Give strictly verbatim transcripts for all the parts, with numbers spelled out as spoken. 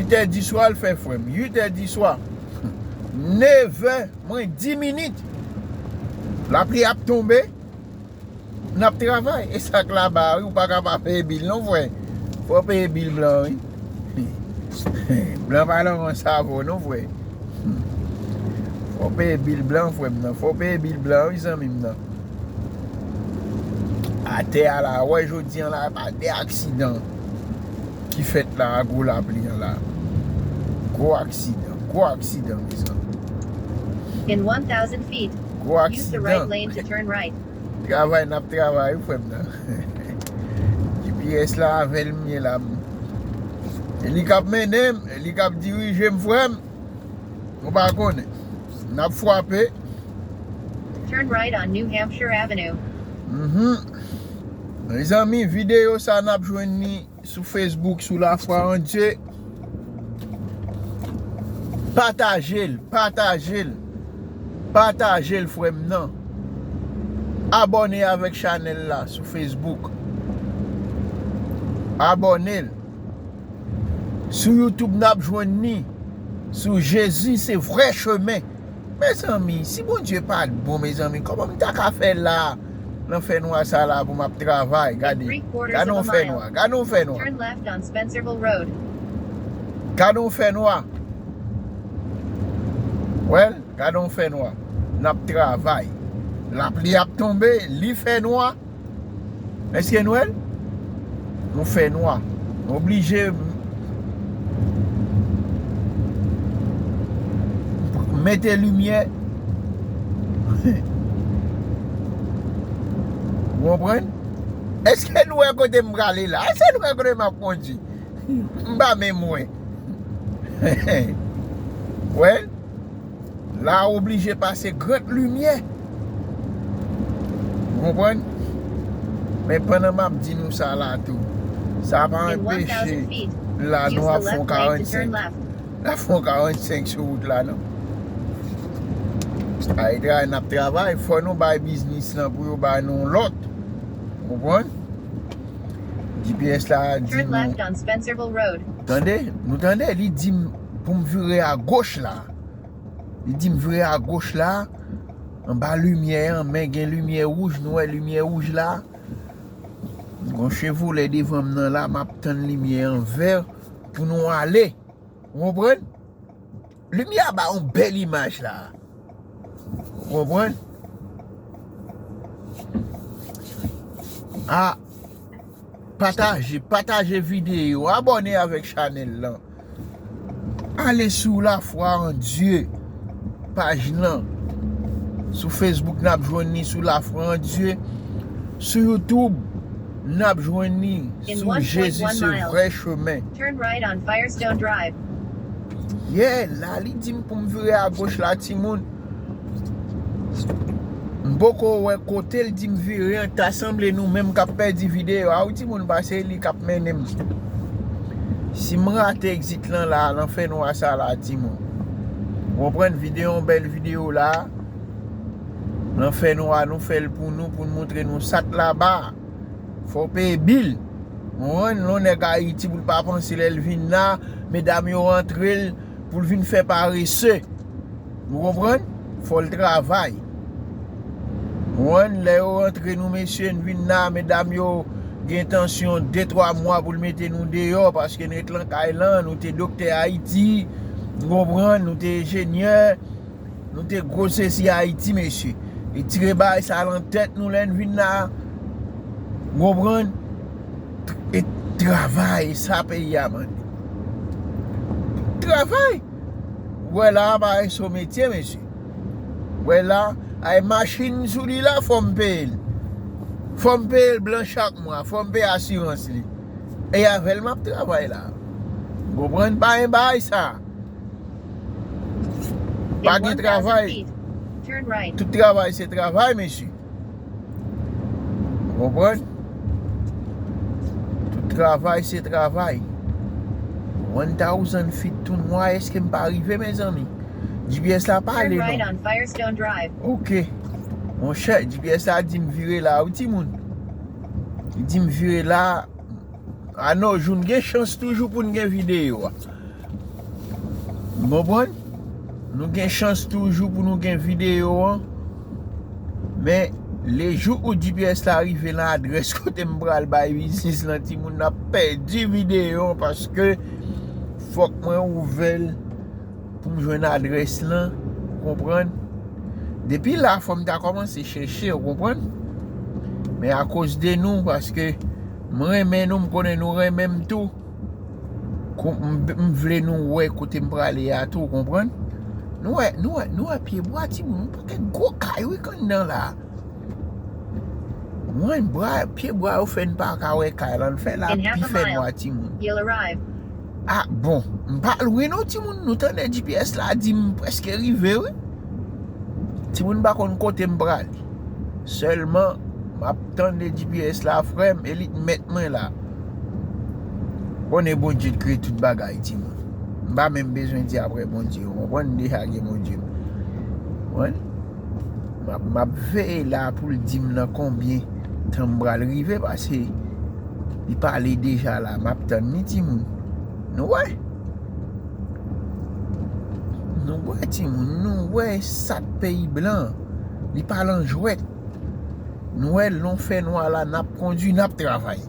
Uit è di swa l fè, frè m. Uit è di swa. Nevè mwen di minit. Lapli ap tonbe. N ap travay. E sa k laba, wi, ou pa ka pa peye bil, non, frè. Fò w peye bil blan, wi. Blan pa nan yon savo, non, frè. Fò w peye bil blan, frè m nan. Fò w peye bil blan, wi, zanmi m nan. Atè a la, wè, jodi an la, pa de aksidan ki fèt la a gwo lapli an la. Gwo aksidan, gwo aksidan, mezanmi. In one thousand feet, gwo aksidan. Use the right lane to turn right. Travay n ap travay, wi, frè m nan. G P S la avè l m ye la. E li k ap mennen m, e li k ap dirije m, frè m. Ou pa konnen. N ap frape. Turn right on New Hampshire Avenue. Mhm. Mezanmi, videyo sa n ap jwenn li sou Facebook, sou Lafwa an Dye. Pataje l, pataje l. Pataje l, frè m nan. Abòne avèk chanèl la sou Facebook. Abòne l. Sou YouTube, n ap jwenn li. Sou Jezi se vrè chemen. Mezanmi, si Bondye pa t bon, mezanmi, kòman m ta ka fè la, nan fènwa sa la, pou m ap travay? Gade, gade yon fènwa, gade yon fènwa. Turn left on Spencerville Road. Gade yon fènwa. Well, gade yon fènwa. N ap travay. Lapli ap tonbe, li fènwa. Èske n wè l? Nou fènwa. Nou oblije mete limyè. Ou konprann? Èske nou wè kote m prale la? Èske nou wè kote m ap kondi? M pa menm wè. Wè? La oblije pase grant limyè. Ou konprann? Men pandan m ap di nou sa la tou, sa pa anpeche la nou ap fè yon karannsenk. N ap fè yon karannsenk sou wout la, non. Ay, travay n ap travay, fò nou bay biznis lan pou yo bay nou lòt. Ou konprann? G P S la di nou. Tande, nou tande, li di m pou m vire agoch la. Li di m vire agoch la, anba limyè an, men gen limyè wouj, nou wè limyè wouj la. Gon Chevrolet devan m nan la, m ap tann limyè an vè pou nou ale. Ou konprann? Limyè a ba yon bèl imaj la. Ou konprann? A, pataje, pataje videyo, abòne avèk chanèl lan. Ale sou Lafwa an Dye, paj lan. Sou Facebook, n ap jwenn li sou Lafwa an Dye. Sou YouTube, n ap jwenn li sou Jezi se vrè chemen. Turn right on Firestone Drive. Yeah, la, li di m pou m vire agoch la, timoun. M poko wè kote l di m vire an, ta sanble nou menm k ap pèdi videyo a, wi, timoun, paske li k ap mennen m. Si m rate egzit lan la, nan fènwa sa la, timoun. Ou konprann, videyo, yon bèl videyo la. Nan fènwa, nou fè l pou nou, pou n montre nou sa k laba. Fò w peye bil. Ou konprann? Yon nèg Ayiti pou l pa panse lè l vin la, medam yo rantre l pou l vin fè parese. Ou konprann? Fò l travay. Ou konprann? Lè yo rantre nou mesye, n vin la, medam yo gen entansyon de twa mwa pou l mete nou deyò, paske n ret lan kay lan, nou te doktè Ayiti, ou konprann, nou te enjenyè, nou te gwo sesi Ayiti, mesye. E tire bagay sa lan tèt nou lè n vin la, ou konprann? E travay, sa peyi a mande. Travay! Ou wè la, pa yon sou metye, mesye. Ou wè la, ay machin sou li la, fò m peye l. Fò m peye l blan chak mwa, fò m peye asirans li. E avè l m ap travay la. Konprann? Pa gen bagay sa. Pa gen travay. Tout travay se travay, mesye. Ou konprann? Tout travay se travay. One thousand feet tou nwa, èske m pa rive, mezanmi? G P S la pale, non. Ok. Monchè, G P S la di m vire la, wi, timoun. Li di m vire la. Anò, jou n gen chans toujou pou n gen videyo a. Ou konprann? Nou gen chans toujou pou nou gen videyo an. Men, le jou ou G P S la rive nan adrès kote m pral bay biznis lan, timoun, n ap pèdi videyo an paske fòk mwen ouvè l pou m jwenn adrès lan, ou konprann? Depi la, fò m ta kòmanse chèche, ou konprann? Men akoz de nou, paske m renmen nou, m konnen nou renmen m tou. Kou-, m, m vle nou wè kote m prale a tou, ou konprann? Nou wè, nou wè, nou wè pye bwa, timoun, yon pakèt gwo kay, wi, k anndan la. Mwen, bwa, pye bwa yo fè n pa ka wè kay la, n fè la pi fè nwa, timoun. You'll arrive. Ah, bon, m pa lwen non, timoun, nou tande G P S la di m prèske rive, wi. Timoun pa konn kote m prale. Sèlman, m ap tande G P S la, frè m, e li t mèt mwen la. Konnen Bondye t kreye tout bagay, timoun. M pa menm bezwen di apre Bondye, ou konprann, m deja gen Bondye m. Konprann? M ap, m ap veye la pou l di m nan konbyen tan m pral rive, paske li pale deja la, m ap tann li, timoun. Nou wè? Nou wè, timoun, nou wè sat peyi blan. Li pa lan jwèt. Nou wè, lè w fè nwa la, n ap kondui, n ap travay.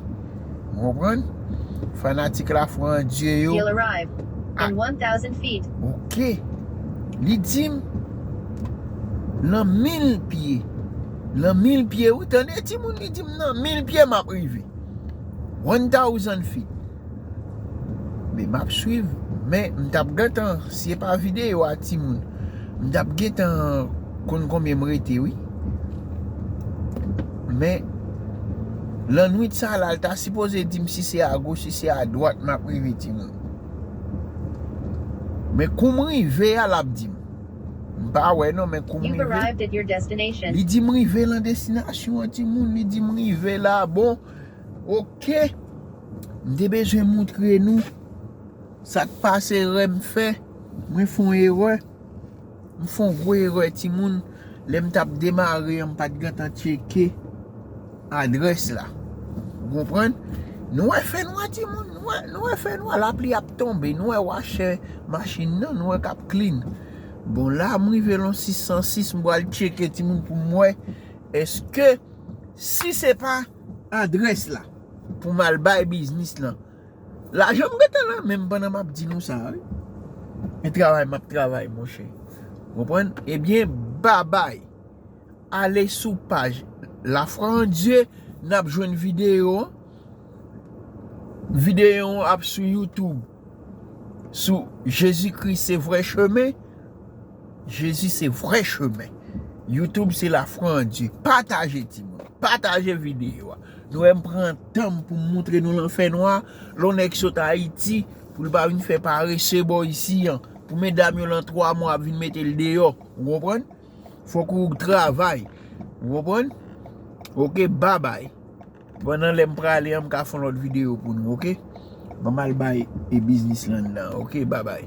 Ou konprann? Fanatik Lafwa an Dye yo. You'll arrive in one thousand feet. Ok. Li di m, nan mil pye. Nan mil pye, wi, tande, timoun, li di m, nan mil pye, m ap rive. One thousand feet. Men m ap swiv, men m t ap gentan, si e pa videyo a, timoun, m t ap gentan konn konbyen m rete, wi. Men, lannwit sa la, l ta sipoze di m si se a goch, si se a dwat, m ap rive, timoun. Men kou m rive a, l ap di m. M pa wè non, men kou m rive. You've arrived at your destination. Li di m rive lan destinasyon an, timoun. Li di m rive la, bon. Ok. M te bezwen moutre nou sa k pase, erè m fè. Mwen fè yon erè. M fè yon gwo erè, timoun. Lè m t ap demare an, m pa t gentan tcheke adrès la. Ou konprann? Nou wè fènwa, timoun. Nou wè, nou wè fènwa. Lapli ap tonbe. Nou wè wachè machin nan. Nou wè k ap clean. Bon, la, m rive lan sis san sis. M pral tcheke, timoun, pou m wè èske si se pa adrès la pou m al bay biznis lan. Lajan m gentan nan men m pandan m ap di nou sa, wi. E travay m ap travay, monchè. Konprann? Ebyen, babay. Ale sou paj Lafwa an Dye, n ap jwenn videyo an. Videyo an ap sou YouTube. Sou Jezikri se vrè chemen. Jezi se vrè chemen. YouTube se Lafwa an Dye. Pataje, timoun. Pataje videyo a. Nou wè m pran tan m pou m moutre nou lan fènwa. Lè yon nèg sot Ayiti, pou l pa vin fè parese bò isi an. Pou medam yo lan twa mwa ap vin mete l deyò. Ou konprann? Fòk ou travay. Ou konprann? Ok, babay. Pandan lè m prale an, m ka fè yon lòt videyo pou nou, ok? Ban m al bay e biznis lan nan, ok? Babay.